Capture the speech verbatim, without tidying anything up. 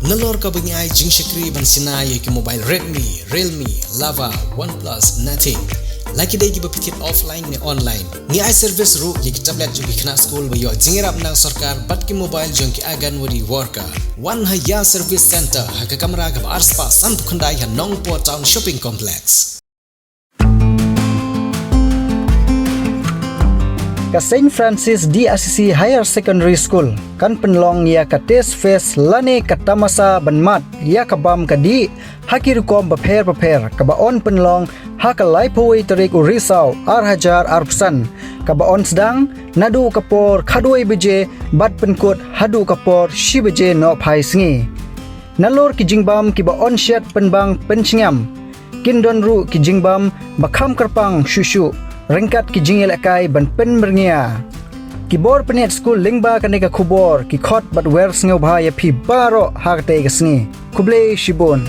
Nalor kaba ngi ai jingshakri ban shna ïa ki mobile Redmi, Realme, Lava, OnePlus, Nothing. La ki dei kiba phi thied offline ne online. Ngi ai service ruh ïa ki tablet jong ki khynnah skul ba ïoh jingïarap na sorkar bad ki mobile jong ki Anganwadi worker. Wan ha Ïa Service Center ha ka kamra kaba arspah sanphew khyndai ha Nongpoh Town Shopping Complex. Ka Saint Francis D R C C Higher Secondary School kan pynlong ïa ka Taste Fest lane ka tamasa ban mad ïa ka bam ka dih ha ki rukom bapher bapher, kaba yn pynlong ha ka laiphew wei tarik u Risaw ar hajar arphew san, kaba yn sdang naduh ka por khatwei baje bad pynkut haduh ka por shi baje nohphai sngi. Nalor ki jingbam kiba yn shet pynbang pynshngiam, kin don ruh ki jingbam ba kham kyrpang shuh shuh ryngkat ki jingïalehkai ban pynmyrngia. Ki bor pynïaid skul lyngba kane ka khubor ki khot bad wer sngewbha ïa phi baroh ha katei ka sngi. Khublei shibun.